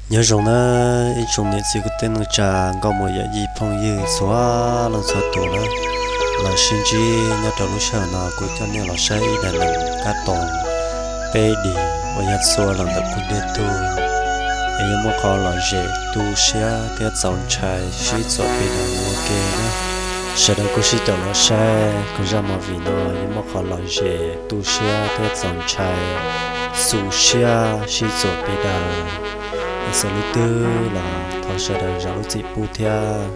Nyob zoo na ib tsoom niam txiv kwv tij neej tsa, nkauj muam yawm yij phooj ywg txhua leej txhua tus na. Los sib ntsib nyob rau lub sij hawm no kuv coj nej los saib ib daim neeg qab toog peb dim uas yog txhua los ntawm kuv niag tug, es yuav muaj qhov lom zem tu siab thiab txaus ntshai sib txuam pes daws ua ke na. Sawv daws kuj sib caum los saib kuv zaj movie no, yuav muaj qhov lom zem tu siab thiab txaus ntshai xu siab sib txuam pes daws. Es xav li twg los thov sawv daws zam lub txim pub thiab.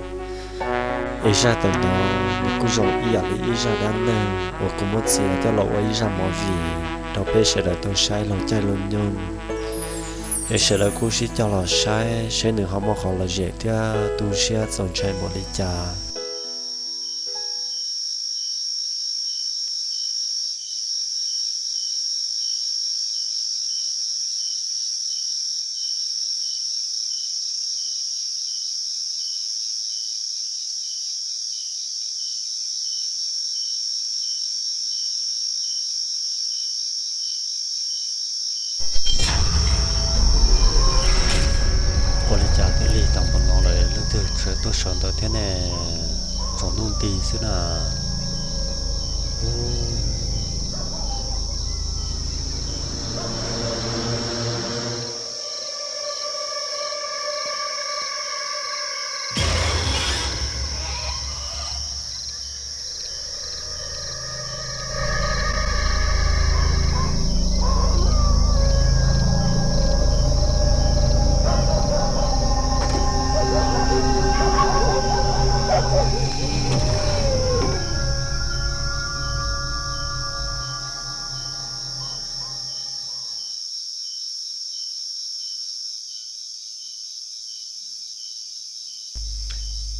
Es zaj tawm ntawd nws kuj zoo ib yam li ib zaj dab neeg uas kuv muab txiav coj los ua ib zaj movie rau peb sawv daws tau saib laug caij laug nyoog. Es sawv daws kuj sib coj los saib seb nws ho muaj qhov lom zem thiab tu siab txaus ntshai npaum li cas. Ua li cas thiaj li tau npaum no lawm, leej twg tseem tuaj sawv ntawd thiab ne? Tsaus ntuj nti xwb na.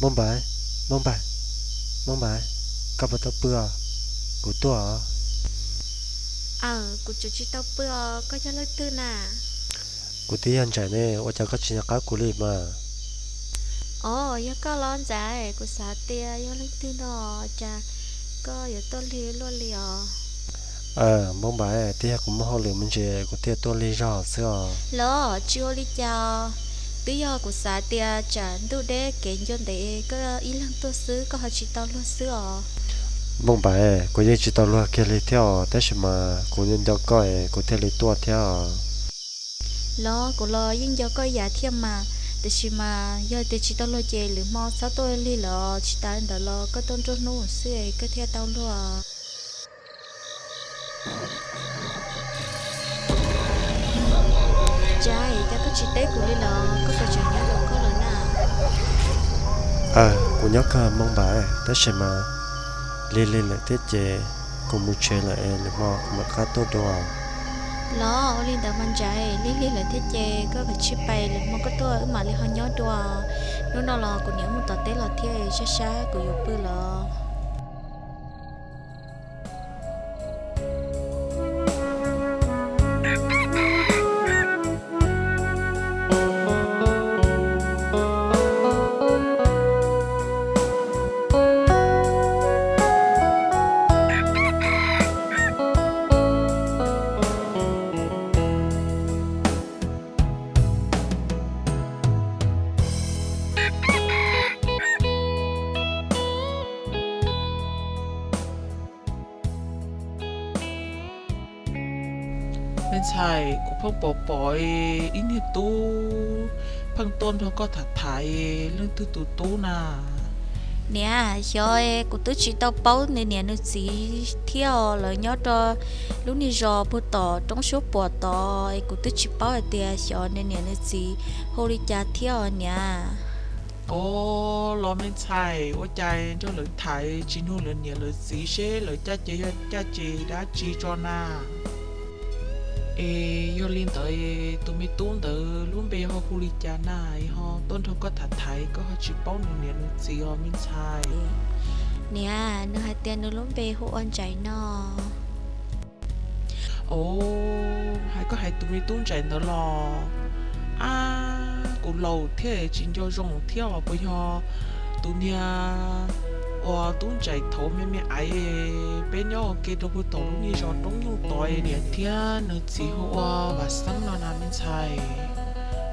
Moob Npais, Moob Npais, Moob Npais, koj puas tau pw os? Kuv tuaj os. Aw, kuv tseem tsis tau pw os, koj yog leej twg na? Kuv twb yog Ntsais ne, ua cas koj tsis nco qab kuv li mas? Os, yog koj los Ntsais, kuv xav tias yog leej twg no, cas koj yuav tuaj lig luaj li os? Aw, Moob Npais, twb yog kuv muaj hauj lwm me ntsis kuv thiaj tuaj lig zog xwb os. Los tsis ua li cas os, twb yog kuv xav tias tsam ntuj deb kev ncua ntev koj ib leeg tuaj xwb koj ho tsis tau luag xwb os. Moob Npais, kuv yeej tsis tau luag kiag li thiab os, tab sis mas kuv nco nco koj es kuv thiaj li tuaj thiab os. Los kuv los yeej nco koj ib yam thiab mas, tiam sis mas yog tias tsis tau luag ces lwm hmo txhob tuaj lig lawm, tsis tas li ntawd los koj tuaj nruab hnub xwb koj thiaj tau luag. Cas, cas koj tsis teb kuv li los koj puas tseem nyob rau koj lawm na? Aw, kuv nyob kawg Moob Npais, tab sis mas lig lig lawm thiab ces kuv mus tsev lawm es lwm hmo kuv mam rov qab tuaj dua. Los ua li ntawd mas Ntsais, lig lig lawm thiab ces koj kav tsij pais, lwm hmo koj tuaj wb mam li ho nyob dua. Hnub no los kuv niam mus tom teb los thiab, sab sab kuv yuav pw lawm. Me ntxhais, kuv pheej pom pom ib niag tub pheej tuaj nrog koj tham tham, leej twg tus tub na? Niam, xyov kuv twb tsis tau paub nws niam nws txiv thiab os, lawv nyob rau lub niag zos puag tom roob suab puam tod, kuv twb tsis paub hais tias xyov nws niam nws txiv hu li cas thiab os niam. Os, los me ntxhais, ua cas nrog lawv tham tsis nug lawv niam lawv txiv seb lawv caj ces yog caj ces dab tsi tso na? Es yog li ntawd tus me tub ntawd lub npe ho hu li cas na? Ho tuaj nrog koj tham tham koj ho tsis paub nws niam nws txiv os me ntxhais. Niam, nws hais tias nws lub npe hu ua Ntsais no. Os, hais koj hais tus me tub Ntsais ntawd los? Ab, kuv laus thiab tsis nco zoo thiab os, puas yog tus niag uas tub Ntsais thaum me me aiv peb nyob ua ke rau puag tom lub niag zos roob nyuj tod, niam thiab nws txiv hu ua Vam Xeeb no na me ntxhais?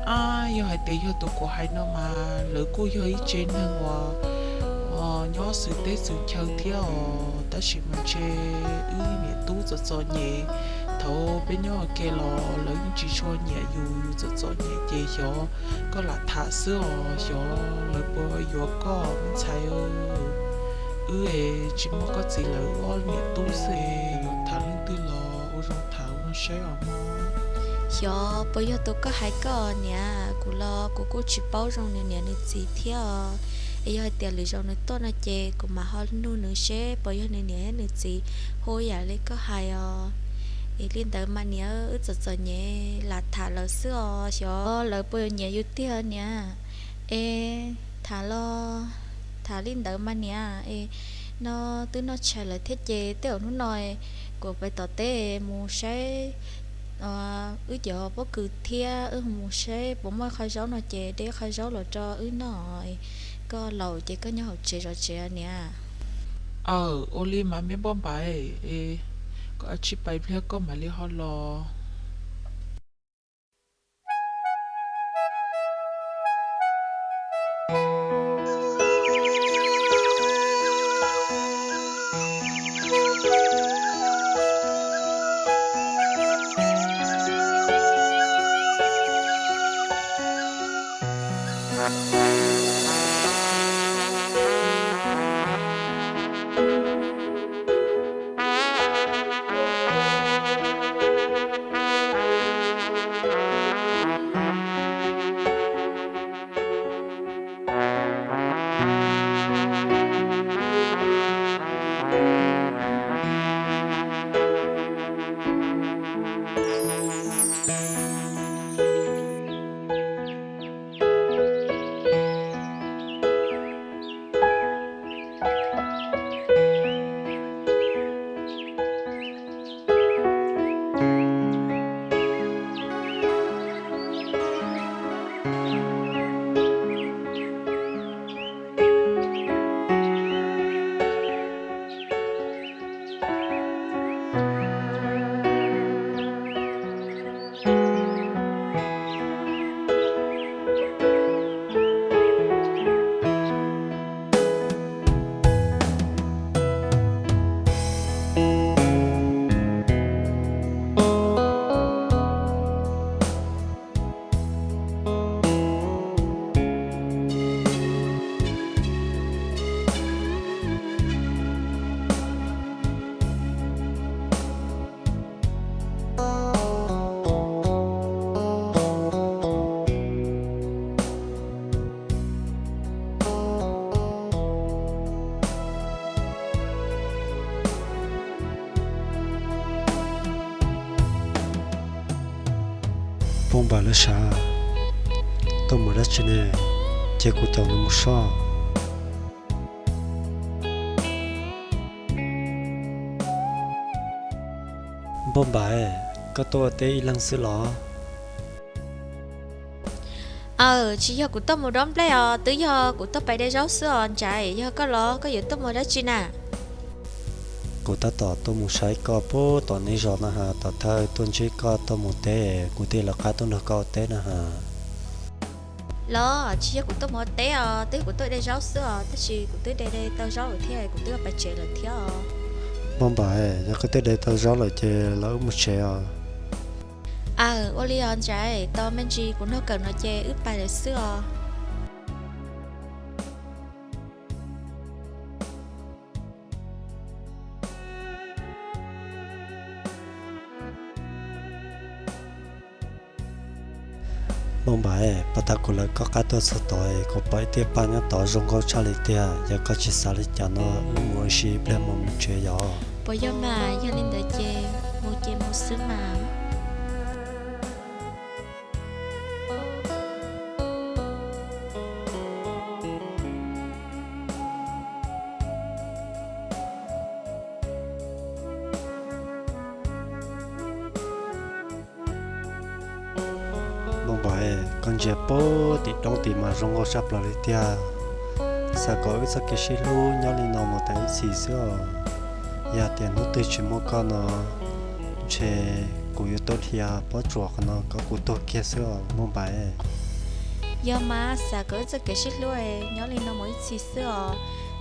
Ab, Yog hais tias yog tus kuv hais no mas lawv kuj yog ib tsev neeg uas nyob xws teb xws chaw thiab os, tab sis mas ntshe wb niam tub txom txom nyem. Thaum peb nyob ua ke los lawv yeej tsis tshua nyiam yus, yus txom txom nyem ces xyov koj lam tham xwb os, xyov lawv puas yuav koj me ntxhais. Wb es tsis muaj koj txiv lawm, wb ob niam tub xwb es yuav tham leej twg los ua zoo tham ua zoo saib os mog. Xyov puas yog tus koj hais koj niam, kuv los kuv kuj tsis paub zoo nws niam nws txiv thiab os. Es yog hais tias lwm zaus nws tuaj no ces kuv mam ho nug nws seb puas yog nws niam thiab nws txiv hu yam li koj hais os. Es li ntawd mas niam, wb txom txom nyem lam tham lawv xwb os, xyov lawv puas yuav nyiam yus tiag niam. Es tham los tham li ntawd mas niam, es no twb noj tshais lawm thiab ces tej zaum hnub no kuv pais tom teb mus saib wb cov pob kws thiab wb mus saib puas muaj qhov zaub no ces de qhov zaub los rau wb noj. Koj laus ces koj nyob hauv tsev zov tsev niam. Aw, ua li mas me Npauj Npaim, koj tsij pais pliag koj mam li ho los. Npauj Npaim lawv sav, tuaj mus dab tsi ne? Cia kuv caum nws mus soj. Npauj Npaim, koj tuaj ua teb ib leeg xwb los? Aw, tsis yog kuv tuaj mus dob nplej os, twb yog kuv tuaj pais de zaub xwb os. Ntsais, yog koj los koj yuav tuaj mus dab tsi na? Kuv tab tom tuaj mus saib koj puag tom nej zos na has, tom thawj tuaj ntsib koj tuaj mus teb, kuv thiaj lawv qab tuaj nrog koj ua teb na has. Los tsis yog kuv tuaj mus ua teb os, twb yog kuv tuaj de zaub xwb os, tab sis kuv twb de de tau zaub lawm thiab, kuv twb pais tsev lawm thiab os. Npauj Npaim, yog koj twb de tau zaub lawm ces los wb mus tsev os. Aw, ua li os Ntsais, tos me ntsis kuv noj kawm no ces wb pais lawm xwb os. Npauj Npaim, puag ta kuv lawv koj qab tuaj txog tod, kuv pom ib tiaj paj nyob tod zoo nkauj tshaj li tiag, yog koj tsis xav li cas no wb mus ua si ib pliag mas mus tsev yom. Puas yog mas, yog li ntawd ces mus ces mus xwb mas. Npauj Npaim, koj ntsia puag tim roob tid mas zoo nkauj tshaj plaws li tiag. Xav kom wb txoj kev sib hlub nyob li no mus tas ib txhis xwb os. Yog tias hnub twg tsis muaj koj no, ntshe kuv yuav tuaj dhia pob tsuas qhov no kom kuv tuag kiag xwb os Npauj Npaim. Yog mas, xav kom wb txoj kev sib hlub nyob li no mus ib txhis xwb os.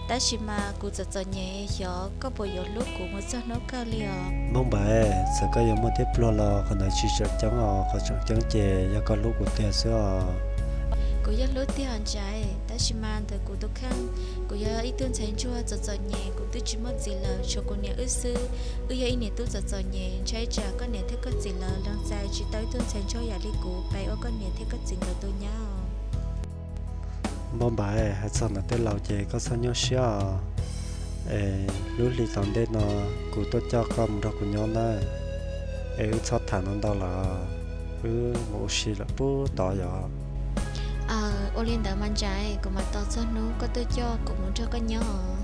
Tab sis mas kuv txom txom nyem, xyov koj puas yuav hlub kuv mus txog hnub kawg li os. Npauj Npaim, txawm koj yuav muaj thiab pluag los qhov ntawd tsis tseem ceeb os, qhov tseem ceeb ces yog koj hlub kuv tiag xwb os. Kuv yeej hlub tiag Ntsais, tab sis mas ntawm kuv tus kheej, kuv yog ib tug ntxhais ntsuag txom txom nyem, kuv twb tsis muaj txiv lawm, tshuav kuv niam wb xwb. Wb yog ib niam tub txom txom nyem, ntshai tsam koj niam thiab koj txiv lawv lees txais tsis tau ib tug ntxhais ntsuag yam li kuv pais ua koj niam thiab koj txiv nkawd tus nyab os. Npauj Npaim, hais txog ntawm tej laus ces koj txhob nyuaj siab os. Es lub hli tom ntej no kuv tuaj coj koj mus nrog kuv nyob nawb. Es wb txhob tham no ntau lawm, wb mus ua si lawm pub tod yom. Ua li ntawd mas Ntsais, kuv mam tos txog hnub koj tuaj coj kuv mus nrog koj nyob os.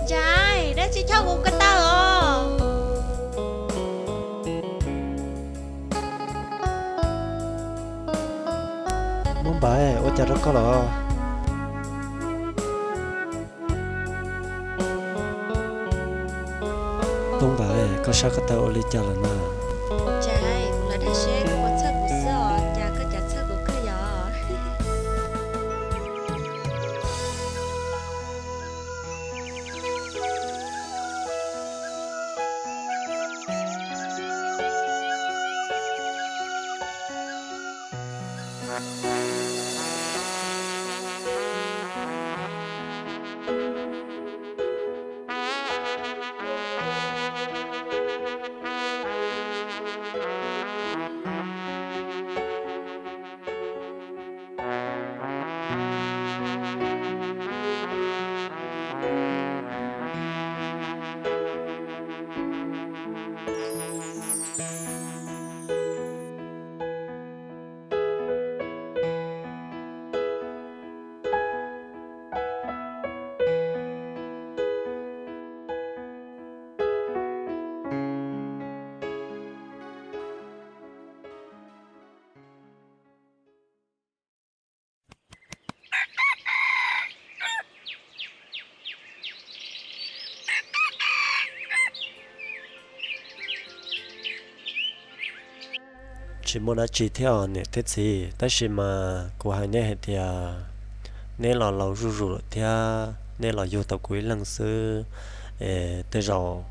Ntsais, dab tsi choj kuv ko taw os? Npauj Npaim, ua cas rau koj los? Npauj Npaim, koj sab ko taw ua li cas lawm na? Ntsais, kuv los dag seb koj puas txhawj kuv xwb os, cas koj cas txhawj kuv kawg yom. Tsis muaj dab tsi thiab os niam thiab txiv, tab sis mas kuv hais nej hais tias neb los laus zuj zus lawm thiab, neb los yug tau kuv ib leeg xwb, es tej zaum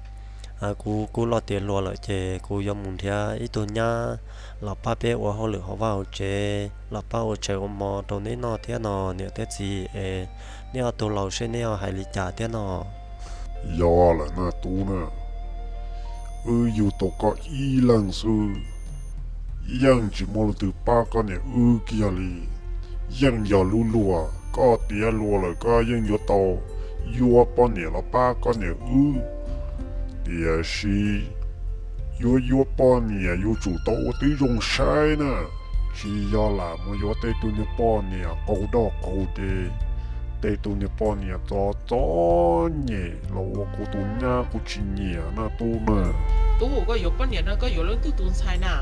kuv kuj loj tiav hluas lawm ces kuv yuav mus nrhiav ib tug nyab los pab peb ua hauj lwm hauv vaj hauv tsev, los pab ua tshais ua hmo rau neb noj thiab no niam thiab txiv, es neb ob tug laus seb neb ho hais li cas thiab no. Yog lawm na tub na, wb yug tau koj ib leeg xwb, yeej tsis muaj leej twg pab koj niam wb kiag li. Yeej yog lub luag, koj tiav hluas lawm koj yeej yuav tau yuav poj niam los pab koj niam wb. Tiam sis yuav yuav poj niam yuav tsum tau ua tib zoo saib na, tsis yog lam mus yuav tej tug niag poj niam qaug doj qaug des, tej tug niag poj niam txom txom nyem los ua kuv tus nyab kuv tsis nyiam na tub na. Tub, koj yuav poj niam no koj yuav leej twg tus ntxhais na?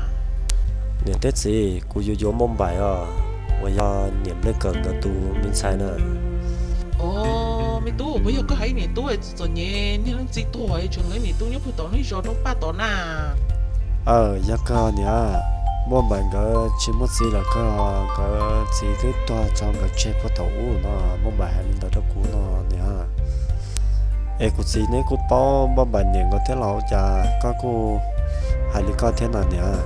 Niam thiab txiv, kuv yuav yuav Npauj Npaim os, uas yog niam Nplej Kawm nkawd tus me ntxhais na. Os, me tub, puas yog koj hais niam tub txom txom nyem niag leej txiv tuag tseem nkawd niam tub nyob puag tom lub zos roob paj tod na? Aw, yog kawg niam, Npauj Npaim nkawd tsis muaj txiv lawm kawg, nkawd txiv twb tuag tso nkawd tseg puag thaum ub no, Npauj Npaim hais li ntawd rau kuv no niam. Es kuv txiv neb kuj paub Npauj Npaim niam nkawd thiab los cas koj kuj hais li koj thiab na niam?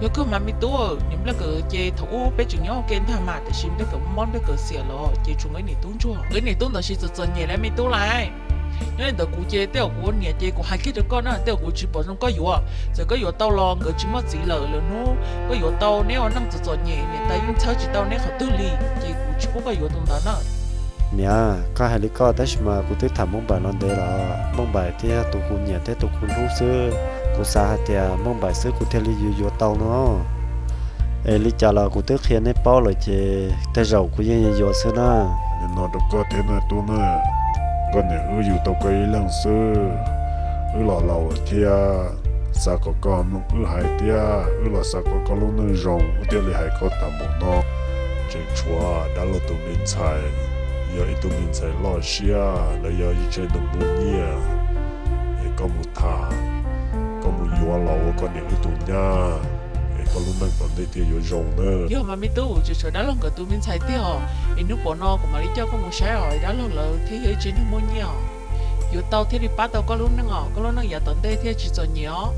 Yog kawg mas me tub, niam Nplej Kawm ces thaum ub peb tseem nyob ua ke ntag mas, tiam sis Nplej Kawm mob Nplej Kawm xiam los ces tshuav nkawd niam tub ntsuag, nkawd niam tub ntawd tsis txom txom nyem li me tub lawm. Nyob li ntawd kuv ces tej zaum kuv ua niam ces kuv hais kiag rau koj na, tej zaum kuv tsis pom zoo koj yuav. Txawm koj yuav tau los nkawd tsis muaj txiv lawm, lwm hnub koj yuav tau neb ua neej txom txom nyem, niam tais yeej txhawb tsis tau neb qhov twg li, ces kuv tsis pub koj yuav tus ntawd na. Niam, koj hais li koj tab sis mas kuv twb tham Npauj Npaim los ntev lawm, Npauj Npaim thiaj yog tus kuv nyiam thiab tus kuv hlub xwb. Kuv xav hais tias Npauj Npaim xwb kuv thiaj li yuav yuav tau no. Es li cas los kuv twb qhia neb paub lawm ces tej zaum kuv yeej yuav yuav xwb na. Nim no rau koj thiab na tub na, Koj niam wb yug tau koj ib leeg xwb, wb los laus lawm thiab, xav kom koj mloog wb hais thiab, wb los xav kom koj lub neej zoo, wb thiaj li hais koj tag npaum no. Tseem tshuav dab laug tus me ntxhais, yog ib tug me ntxhais loj siab, lawv yog ib tsev neeg muaj nyiaj, es koj mus tham, koj mus yuav los ua koj niam wb tus nyab, es koj lub neej tom ntej thiaj yuav zoo nawb. Yog mas me tub, tseem tshuav dab laug nkawd tus me ntxhais tiag os, es hnub pom no kuv mam li coj koj mus saib os, dab laug lawv thiaj yog ib tsev neeg muaj nyiaj os. Yuav tau thiaj li pab tau koj lub neej os, koj lub neej yav tom ntej thiaj tsis txom nyem os.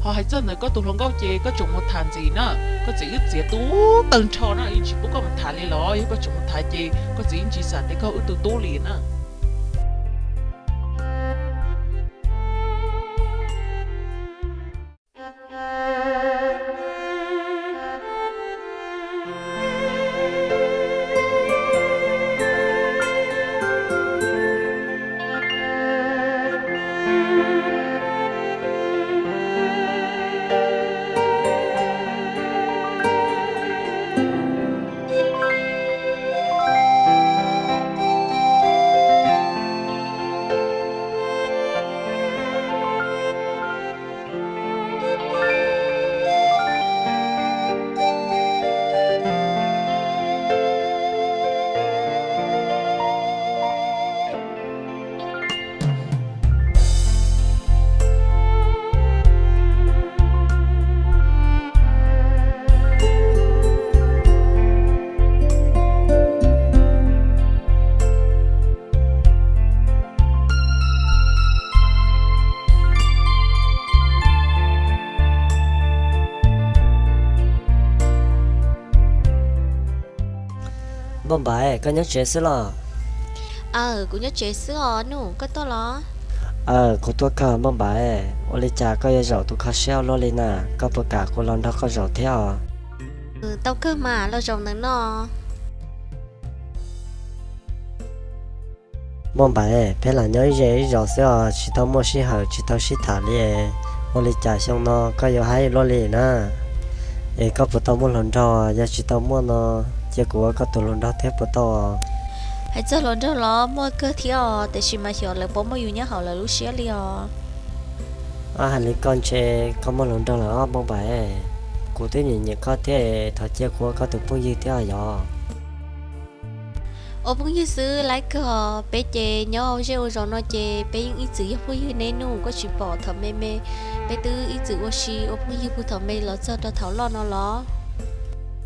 Ho hais txog ntawm koj tus hluas nkauj ces koj tseem mus tham ntxiv na, koj txiv wb txiav tu tawg nrho na, yeej tsis pub koj mus tham li los, yog koj tseem mus tham ces koj txiv yeej tsis xam tias koj wb tus tub li na. Npauj Npaim, koj nyob tsev xwb los? Aw, kuv nyob tsev xwb os Nuj, koj tuaj los? Aw, kuv tuaj kawg Npauj Npaim. Ua li cas koj yuav zaum tus kho siab ua luaj li na, koj puas kam kuv los nrog koj zaum thiab os? Tau kawg mas, los zaum ntawm no. Npauj Npaim, peb lam nyob ib ze ib zos xwb os, tsis tau muaj sij hawm tsis tau sib tham li. Ua li cas xyoo no koj yuav haib luaj li na? Es koj puas tau muaj hluas nraug? Yog tsis tau muaj no, cia kuv ua koj tus hluas nraug thiab puas tau? Hais txog hluas nraug los muaj kawg thiab os, tiam sis mas xyov lawv puas muaj yus nyob hauv lawv lub siab li os. Ob, hais li koj ntshe koj muaj hluas nraug lawm os Npauj Npaim. Kuv twb nyiam nyiam koj thiab, thov cia kuv ua koj tus phooj ywg thiab yog? Ua phooj ywg xwb laib kawg os, peb ces nyob ua zej ua zos no ces peb yeej ib txwm yog phooj ywg ne Nuj, koj tsis pom thaum me me peb twb ib txwm ua si ua phooj ywg puag thaum me los txog rau thaum loj no los?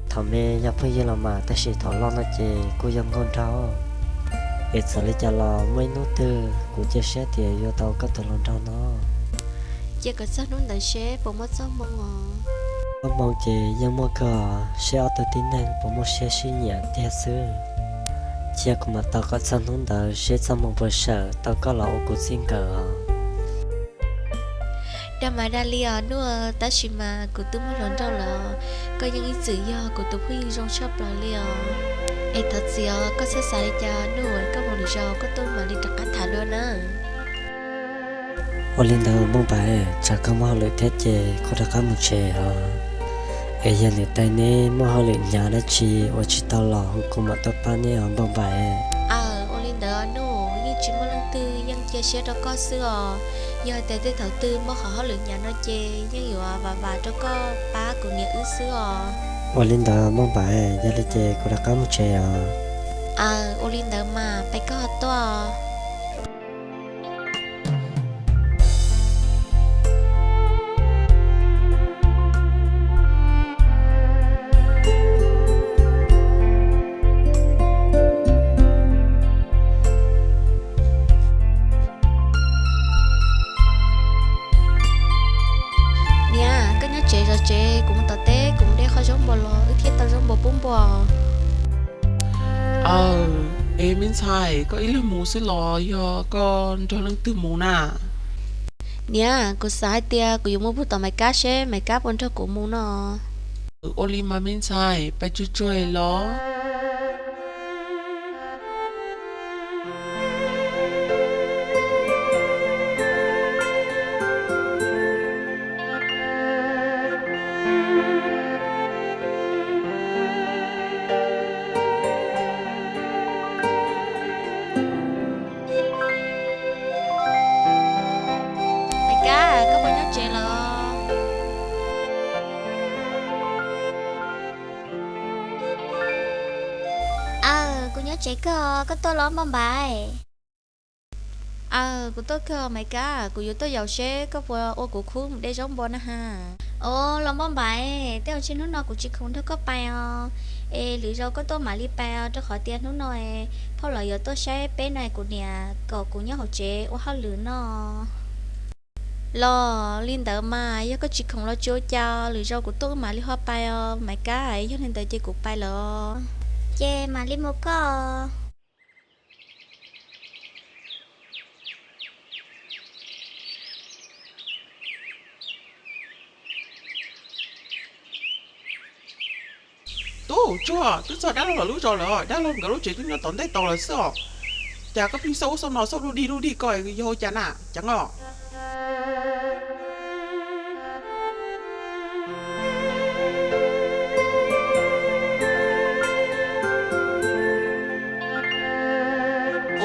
Thaum me yog phooj ywg los mas, tab sis thaum loj no ces kuj yog nkauj nraug. Es txawm li cas los muaj ib hnub twg kuv cia siab tias yuav tau koj tus hluas nraug no. Cia kom txog hnub ntawd seb puas muaj txoj hmoo os. Txoj hmoo ces yeej muaj kawg, seb ob tug tib neeg puas muaj siab sib nyiam tiag xwb. Cia kuv mam tos kom txog hnub ntawd seb txoj hmoo puas sawm tau koj los ua kuv txij nkawm os. Dag mas dag li os Nuj, tab sis mas kuv twb muaj hluas nraug lawm, koj yeej ib txwm yog kuv tus phooj ywg zoo tshaj plaws li os. Es thov txim os, koj txhob xav li cas Nuj, koj mus lwm zaus koj tuaj mam li rov qab tham dua na. Ua li ntawd Npauj Npaim, tsam koj muaj hauj lwm thiab ces kuv rov qab mus tsev os. Es yog niam tais neb muaj hauj lwm hnyav dab tsi uas tsis tau los hu kuv mam tuaj pab neb os Npauj Npaim. Aw, ua li ntawd Nuj, yeej tsis muaj leej twg, yeej cia siab rau koj xwb os. Yog tias tej thaum twg muaj qhov hauj lwm hnyav no ces yeej yuav vam vam rau koj pab kuv niam wb xwb os. Ua li ntawd Npauj Npaim, yog li ces kuv rov qab mus tsev os. Aw, ua li ntawd mas, pab koj tuaj. Niam, koj nyob tsev zov tsev, kuv mus tom teb kuv mus de qhov zaub npua los wb thiaj tau zaub npua pub npua. Aw, es me ntxhais, koj ib leeg mus xwb los yog koj nrog leej twg mus na? Niam, kuv xav hais tias kuv yuav mus puag tom Maiv Kab seb Maiv Kab puas nrog kuv mus no. Ua li mas me ntxhais, pais tsuag tsuag los. Ces kawg koj tuaj los Npauj Npaiv? Aw, kuv tuaj kawg Maiv Kab, kuv yuav tuaj yaum seb koj puas ua kuv khub mus de zaub npua na has. Os, los Npauj Npaiv, tej zaum hnub no kuv tsis khoom nrog koj pais os. Es lwm zaus koj tuaj mam li pais os, rau qhov tias hnub no phauj los yuav tuaj saib peb no, kuv niam kom kuv nyob hauv tsev ua hauj lwm no. Los li ntawd mas yog koj tsis khoom los tsis ua cas, lwm zaus kuv tuaj wb mam li ho pais os Maiv Kab, yog li ntawd ces kuv pais lawm. Ces mam li mus koj. Tub Tsuag, twb txog dab laug lawv lub zos lawm, dab laug nkawd lub tsev twb nyob tom ntej tod lawm xwb os. Cas koj pheej xauj ub xauj no xauj lug dig lug dig ko yog ua cas na, Ceev os?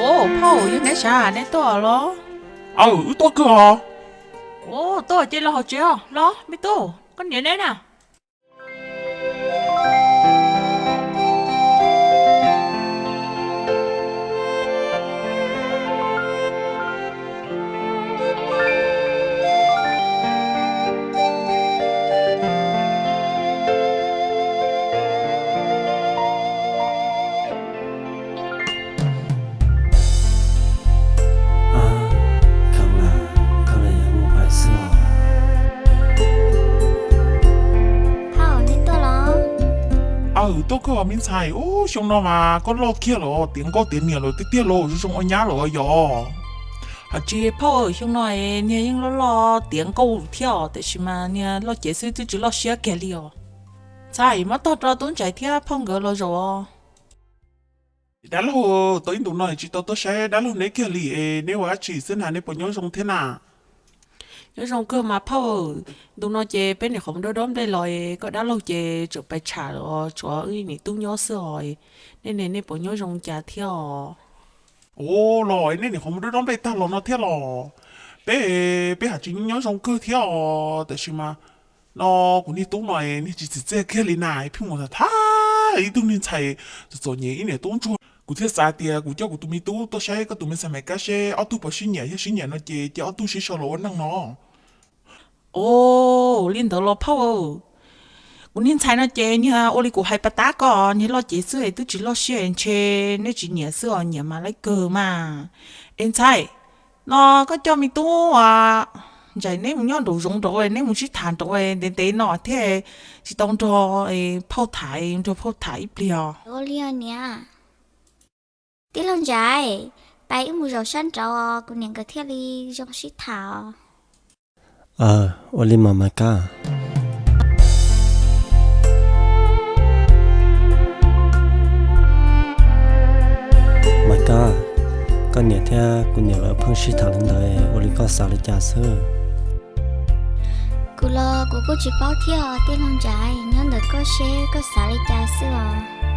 Os, phauj, yog neb sav neb tuaj los? Aw, wb tuaj kawg os. Os, tuaj ces los hauv tsev os, los me tub, koj niam neb na? Koj los yuav mus pais xwb os? Phauj, neb tuaj los? Aw, tuaj kawg me ntxhais. Ub, xyoo no mas koj loj kiag los tiav nkauj tiav nyiam lawm tiag tiag los, zoo zoo ua nyab lawm yog? Hais tsis phauj, xyoo no niag yeej loj loj tiav nkauj thiab os, tiam sis mas niag loj cev xwb twb tsis loj siab kiag li os. Ntxhais, muab tog rau tub Ntsais thiab phauj nkawd los zaum os. Dab laug, tau ib ntus no tsis tau tuaj saib dab laug neb kiag li es neb ua dab tsi xwb na, neb puas nyob zoo thiab na? Nyob zoo kawg mas phauj. Ntu no ces peb niam qhuav mus dob dob nplej los es koj dab laug ces tseem pais tsham lawm os, tshuav wb niam tub nyob xwb os. Nej ne, nej puas nyob zoo cas thiab os? Ua los nej niam qhuav mus dob dob nplej tag los no thiab los? Peb, peb hais tsis nyob zoo kawg thiab os, tiam sis mas no kuv niag tub no niag tsis txim txiaj kiag li na, pheej mus tham tham ib tug niag ntxhais txom txom nyem ib niam tub ntsuag. Kuv thiaj xav tias kuv coj kuv tus me tub tuaj saib koj tus me ntxhais Maiv Kab seb ob tug puas sib nyiam, yog sib nyiam no ces cia ob tug sib sau los ua neej no. Os, li ntawd los phauj, kuv niag ntxhais no ces niag ua li kuv hais pas tab ko, niag loj cev xwb es twb tsis loj siab, ntshe nej tsis nyiam xwb os, nyiam mas laib kawg mas. Es ntxhais, no koj coj me tub Ntsais neb mus nyob nraum zoov nraud, neb mus sib tham nraud ntev ntev no thiab, tsis tau nrog phauj tham, nrog phauj tham ib pliag os. Ua li niam. Tij laug Ntsais, pais wb mus zaum sab nraud, kuv niam nkawd thiaj li zoo sib tham os. Ua li mas Maiv Kab. Maiv Kab, koj niam thiab kuv niam lawv pheej sib tham li ntawd, ua li koj xav li cas xwb? Kuv los kuv kuj tsis paub thiab os tij laug Ntsais, nyob ntawm koj seb koj xav li cas xwb os.